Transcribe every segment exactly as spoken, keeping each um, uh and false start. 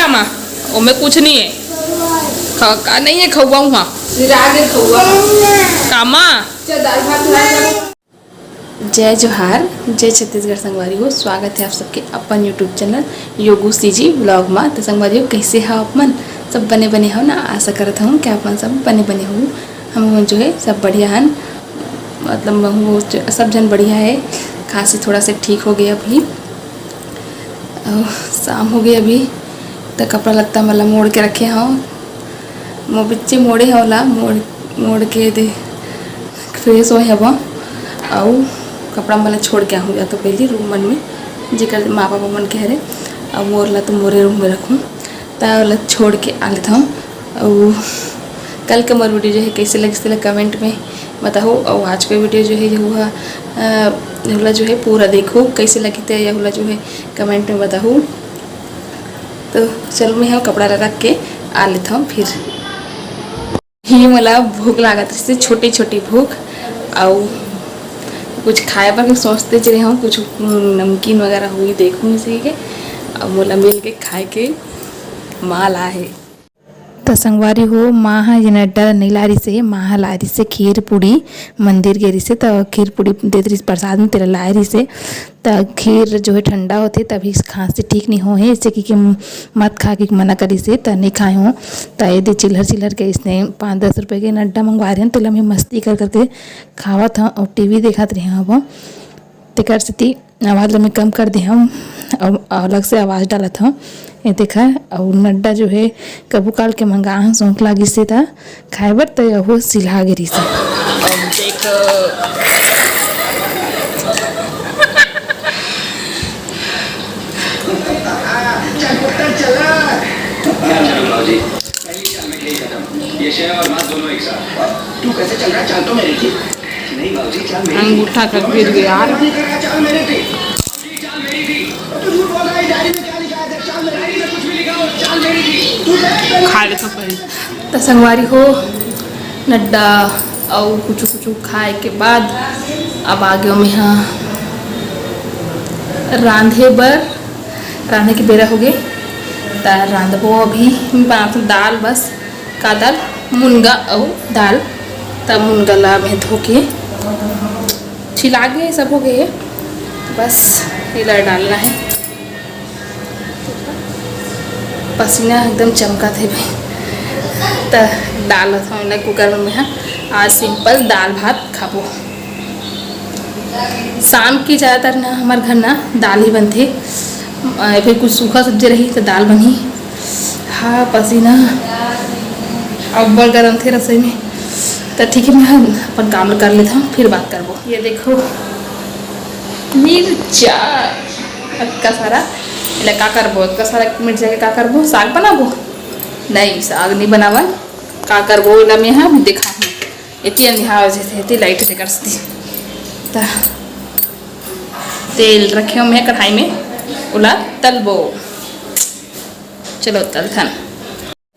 माँ, ओमे कुछ नहीं है। खा, का नहीं है, खउआ उहाँ। रागे खउआ। का माँ? चल, दाल भात खा ले। जय जोहार, जय छत्तीसगढ़ संगवारी हो। स्वागत है आप सबके अपन YouTube चैनल योगू सीजी व्लॉग मा। तो संगवारी हो, कैसे हो आप मन? सब बने बने हो ना? आशा करत हूँ कि आप मन सब बने बने हो। हम मन जो है सब बढ़िया हन, मतलब महू सब जन बढ़िया है। खांसी थोड़ा से ठीक हो गया अभी। अउ शाम हो गई अभी, त कपड़ा लत्ता मन ला मोड़ के रखे हव। मो बिच्चे मोड़े हव ला, मोड़, मोड़ के दे फ्रेश होए हव। अउ कपड़ा मन ला छोड़ के आहूँ या तो पहली रूम मन में, जेकर माँ पापा मन के हरे, अउ मोर ला तो मोरे रूम में रखूँ, त ओला छोड़ के आ लेत हव। अउ कल के मोर वीडियो जो है कैसे लगिस तेला कमेंट में बताहू। अउ आज के वीडियो जो है यहू हा, अ, यहू ला जो है पूरा देखहू, कैसे लगिस ते यहू ला जो है कमेंट में बताहू। तो चल मैं हा कपड़ा ला रख के आ लेत हव फिर। ही मोला भूख लागत रहिसे, छोटी छोटी भूख, अउ कुछ खाए बर मैं सोचते जे रहे हव, कुछ नमकीन वगैरह होही, देखहूँ इसे के, अब मोला मिल के खाए के माल आहे। त संगवारी हो, माँ ह ये नड्डा ल नइ लाय रिहिसे, माँ ह लाय रिहिसे खीर पूड़ी, मंदिर गे रिहिसे त खीर पूड़ी देत रिहिस प्रसाद में, तेला लाय रिहिसे। त खीर जो है ठंडा होथे, तभी खांसी ठीक नहीं हो है, इसे कि, कि मत खा के मना करिसे, त नहीं खाए हो। त ये दे चिल्हर चिल्हर के इसने पाँच दस रुपये के नड्डा मंगवा रहे हैं, तेला मैं मस्ती कर करके खावत हव अउ टीवी देखत रहे हव। तेकर सेती आवाज ल मैं कम कर दे हव, अउ अलग से आवाज डालत हव। ये देखा, अउ नड्डा जो है कभू काल के मंगा हव, शौक लागिस हे त खाए बर, त यहू सिलहा गे रिहिस हे। अब देख। चलो बाबूजी, पहली चाल में खेल खत्म। ये शय और मात दोनों एक साथ। तू कैसे चल रहा है? चाल तो मेरी थी। नहीं बाबूजी, चाल मेरी थी। अंगूठा का गिर गया यार। चाल मेरी थी। बाबूजी, चाल मेरी थी। तू झूठ बोल रहा है, डायरी में क्या लिखा है? देख, चाल मेरी थी। कुछ भी लिखा हो, चाल मेरी थी। तू खा ले सब पहले। त संगवारी हो, नड्डा अउ कुछु कुछु खाए के बाद अब आ गयो मेहा रांधे बर। रांधे के बेरा हो गे, त रांधबो अभी। मैं बनाथों दाल बस। का दाल? मुनगा अउ दाल। त मुनगा ला मैं धो के छिला गे, सब हो गे, बस एला डालना है। पसीना एकदम चमकत हे भाई। त डालत हव एला कुकर में हा। आज सिंपल दाल भात खाबो। शाम के ज़्यादातर ना हमर घर ना दाल ही बनथे। अ, फिर कुछ सूखा सब्जी रही त दाल बनही। हाँ, पसीना अब्बड़ गरम थे रसोई में। त ठीक है, मैं अपन काम कर लेता हूँ, फिर बात करबो। ये देखो मिर्चा। अतका सारा, एला का करबो? अतका सारा मिर्चा के का करबो? साग बनाबो? नहीं, साग नहीं बनावन। का करबो एला मैं हा दिखाहूँ। एती अंधिया हो जथे, एती लाइट दे कर सकती। त तेल रखे हव मैं कढ़ाई में, ओला तलबो। चलो तलथन।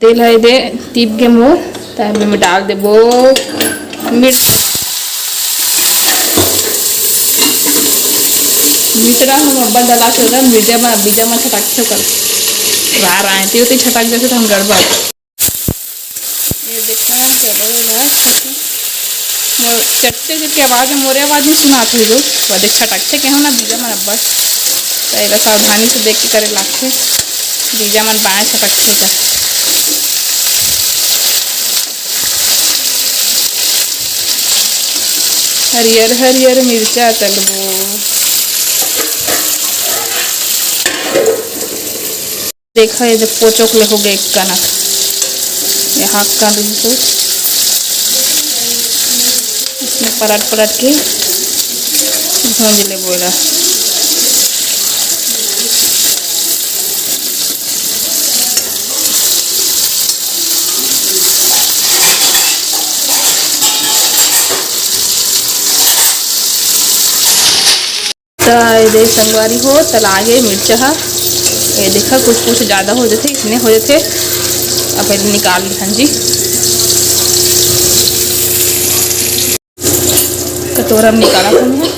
तेल ह एदे तीप गे मोर, त एमे में डाल देबो मिर्च। मिर्च ला हम अब्बड़ डला के ओला मिर्चा म, बीजा म छटाक छो कर। रार आए, ते ओती छटाक जथे त हम गड़बड़। ये देखा, चलो ना, मोर चटके चटके आवाज है, मोरे आवाज नहीं सुनात हो जो। वो देख छटाक छे के हो ना, बीजा मन अब्बड़। त एला सावधानी से देख के करे लागथे। बीजा मन बाएं छटकथे त। हरियर हरियर मिर्चा तलबो। देखा, ये जो पोचोक ले हो गए एक कनक, ये हाथ का भी तो इसमें पलट पलट के भूंज लेबो एला। त ये दे संगवारी हो, तला गे मिर्चा ह। ये देखा, कुछ कुछ ज़्यादा हो जाथे, इसने हो जाथे। अब पहले निकाल लिहन जी। कटोरा में निकाला था मैं।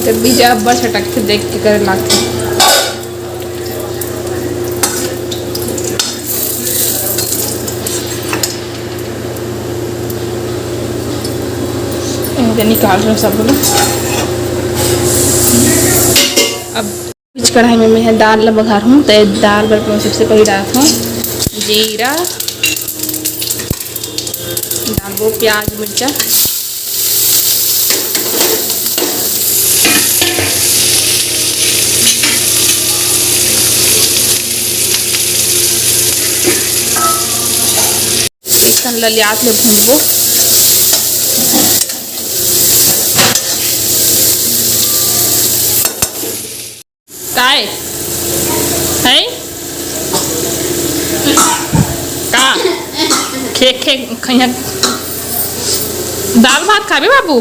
जब भी जा अब्बड़ छटकथे, देख के करे लागथे। एमे निकाल रहे सब लोग। अब बीच कढ़ाई में मैं ह दाल ला बघारहूँ, त दाल बर मैं सबसे पहले डालथों जीरा, डालबो प्याज, मिर्चा, एक कन ललियात ले भूंजबो। काय? हैं? का? खे, खे, खइया। दाल भात खाबे बाबू?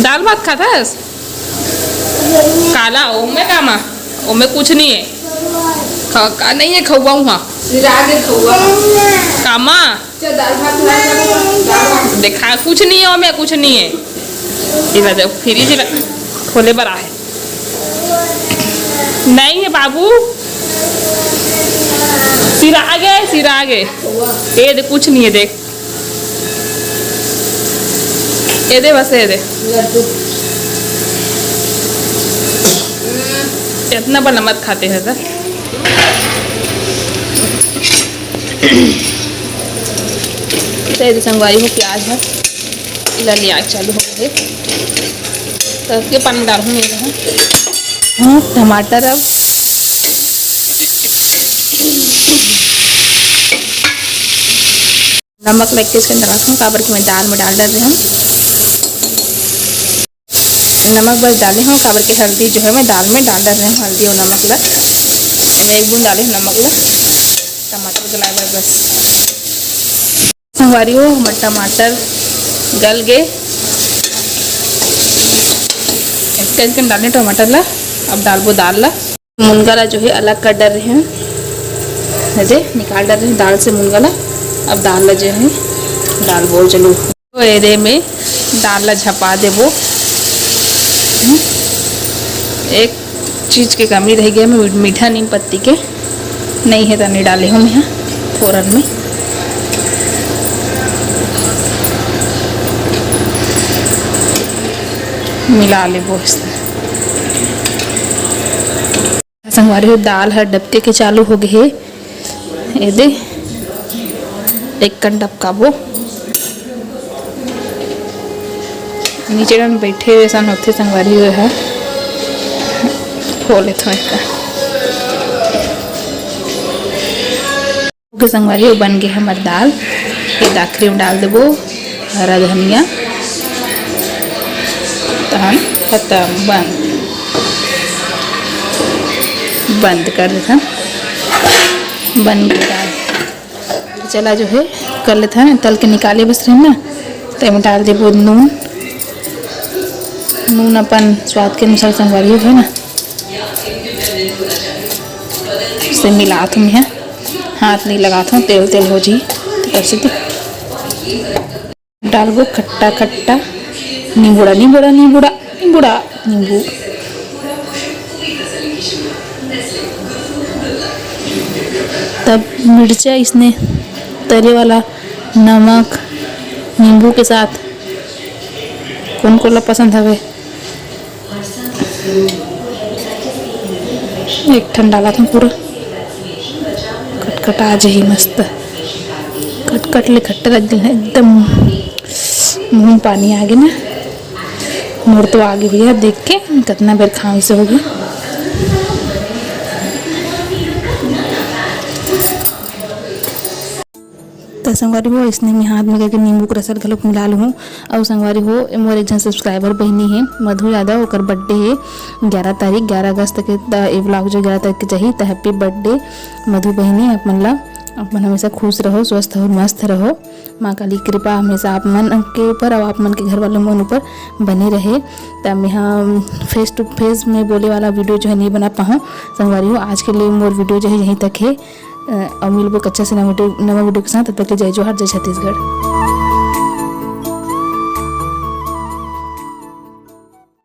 दाल भात खाथस? काला, ओमे का मा? ओमे कुछ नहीं है। का, का नहीं है, खउआ उहाँ? सिरा के खउआ। का मा? चल, दाल भात बना, दाल भात। देखा, कुछ नहीं है ओमे, कुछ नहीं है। इला देख, फ्रिज ला खोले बर आहे। नहीं है बाबू, सिरा गे, सिरा गे। ये दे, कुछ नहीं है, देख। ये दे, बस ये दे। लड्डू। इतना बड़ा मत खाते हैं सर। तो ये संगवारी हो, प्याज है, इला लिया चालू हो गए। तो इसके पानी डालूंगी मैं। हाँ, टमाटर अब नमक ला एक चीज के डालत हूँ, काबर कि मैं दाल में डाल डर रहे हूँ। नमक बस डाले हूँ, काबर कि हल्दी जो है मैं दाल में डाल डर रहे हूँ, हल्दी और नमक ला। मैं एक बूंद डाले हूँ नमक ला, टमाटर गलाए बर बस। संगवारी हो, हमर टमाटर गल गे। एक चीज के डाले टमाटर ला, अब डालबो दाल ला। मुनगा ला जो है अलग कर डर रहे हैं, ये दे निकाल डर रहे हैं दाल से मुनगा ला। अब दाल ला जो है डालबो, चलो। तो एदे में दाल ला झपा देबो। हम्म, एक चीज के कमी रह गया, मैं मीठा नीम पत्ती के नहीं है, तो नहीं डाले हूँ मैं फोरन में। मिला लेबो इसमें। संगवारी हो, दाल ह डबके के चालू हो गे हे। एदे, एक कन डबकाबो। नीचे डन बैठे वैसन होथे संगवारी हो, एहा खो लेथों एक कन। ओके संगवारी हो, बन गे हमर दाल। ये आखिरी में डाल देबो हरा धनिया, तहन खत्म, बंद, बंद कर देथन, बन गे दाल। चला जो है कर लेथन, तल के निकाले बस रहे ना, तो एमे डाल देबो नून, नून अपन स्वाद के अनुसार संगवारी हो है ना। से मिलात हूँ मैं, हाथ नहीं लगात हूँ, तेल तेल हो जी। तो कर सकते डालबो खट्टा खट्टा नींबूड़ा, नींबूड़ा, नींबूड़ा, नींबूड़ा, नींबू। तब मिर्चा इसने तरे वाला नमक नींबू के साथ कौन कोला पसंद हवे? एक ठन डालत हूँ पूरा, कटकटा जही मस्त, कटकट ले खट्टा लग गया है एकदम, मुंह में पानी आ गया ना, मोर तो आ गई भैया देख के, कितना बेर खाऊं इसे हो गया। त संगवारी हो, इसने में हाथ में करके नींबू के रस ल घलोक मिला लूहूँ। अउ संगवारी हो, मोर एक झन subscriber बहिनी हे, मधु यादव, ओकर birthday हे ग्यारह तारीख, ग्यारह अगस्त के। त ए vlog जो ग्यारह तारीख के जाही, त happy birthday मधु बहिनी। आप मन ला, आप मन हमेशा खुश रहो, स्वस्थ और मस्त रहो। माँ काली की कृपा हमेशा आप मन के ऊपर और आप मन के घर वाले मन ऊपर बने रहे। त मैं हा face to face में बोले वाला video जो है नहीं बना पाहूँ संगवारी हो। आज के लिए मोर video जो है यहीं तक है। अ, अउ मिलबो एक अच्छा से नवा video, नवा video के साथ। तब तक के जय जोहार, जय छत्तीसगढ़।